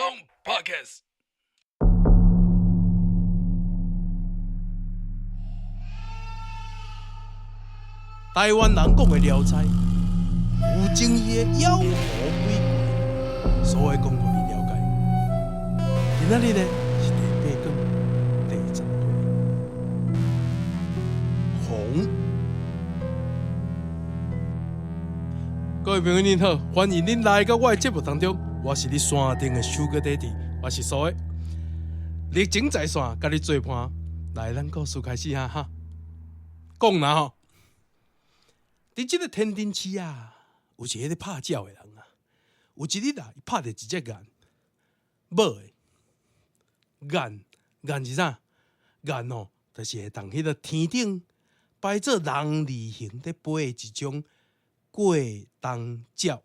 講 Podcast。台灣人講的聊齋，有爭議的妖魔鬼怪，所以講予你了解。今仔日呢是第八講第十回，紅。各位朋友您好，歡迎恁來到我的節目當中，我是你山頂的 Sugar Daddy，我是蘇的，熱情在線，佮你做伴，來，咱故事開始哈哈，講啦吼。佇這個天津市啊，有一個咧拍鳥的人啊，有一日啊，伊拍著一隻雁，母的雁，雁是啥？雁哦，就是會當彼個天頂擺做人字形咧飛的一種過冬鳥。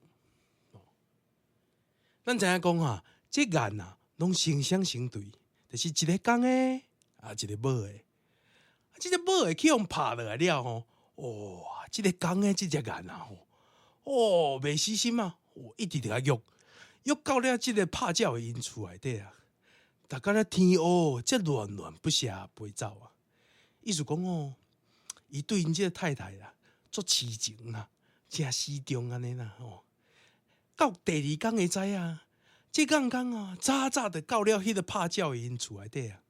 咱知影講啊，這雁啊，攏成雙成對，就是一個公的，啊，一個母的。啊，這個母的去予拍落來了吼，哇！這個公的這隻雁啊吼，哦，袂死心啊，一直佇遐約，約到了這個拍鳥的𪜶厝內底啊，逐家咧天烏才戀戀不捨飛走啊。意思講哦，伊對𪜶這個太太啦，足痴情啦，誠死忠按呢啦吼。到第二工會知啊，這雁公啊，早早就到了彼個拍鳥的𪜶厝內底啊。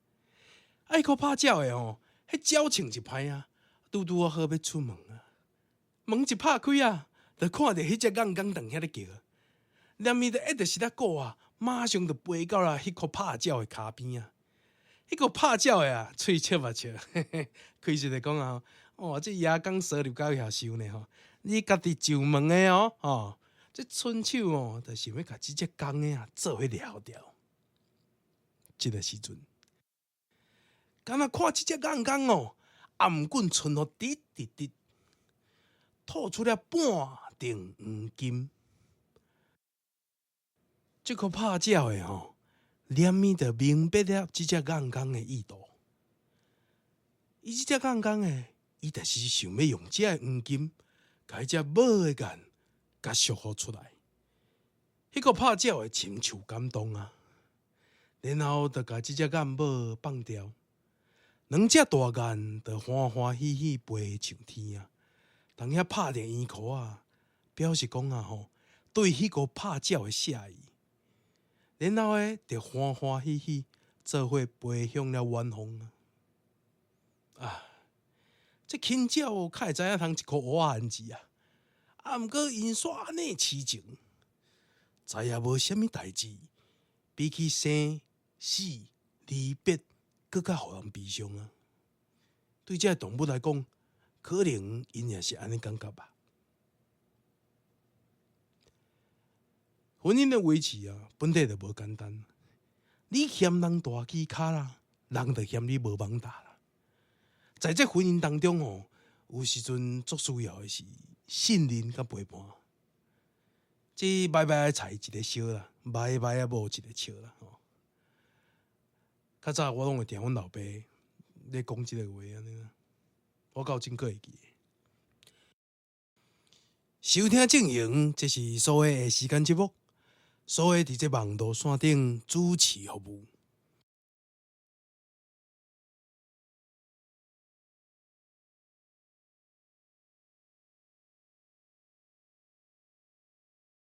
啊，彼個拍鳥的吼，彼鳥穿一歹啊，拄拄仔好欲出門啊，門一拍開啊，就看著彼隻雁公佇遐咧叫，連伊就一直是咧顧啊，馬上就飛到了彼個拍鳥的跤邊啊。彼個拍鳥的啊，喙笑啊笑，嘿嘿，開實咧講啊，哦，這野公趖入到遐收呢吼，你家己上門的哦，吼，這伸手哦，就想欲共這隻公的啊做伙撩掉。這個時陣，敢若看這隻雁公哦，頷頸賰予直直直，吐出了半鈿黃金。這個拍鳥的吼，連伊就明白了這隻雁公的意圖。伊這隻雁公的，伊就是想欲用這个黃金，共彼隻母的雁共束縛出來。彼個拍鳥的深受感動啊，然後就共這隻雁母放掉。兩隻大雁就歡歡喜喜飛上天啊，佇遐拍著圓箍啊，表示講啊吼，對彼個拍鳥的謝意。然後呢，就歡歡喜喜做伙飛向了遠方啊！啊，這禽鳥較會知影通一箍蚵仔安子啊！啊，毋過𪜶煞按呢痴情，知影無啥物代誌，比起生死離別，閣較予人悲傷啊！對這个動物來講，可能𪜶也是按呢感覺吧。婚姻的維持啊，本底就無簡單。你嫌人大支跤啦，人就嫌你無蠓大啦。在這婚姻當中哦，有時陣足需要的是信任佮陪伴。這䆀䆀的菜一个燒啦，䆀䆀的某一个笑啦。吼，較早我攏會聽阮老爸咧講這个話按呢，我到今閣會記得。收聽進行，這是所謂的時間節目。所謂佇這網路線頂主持服務。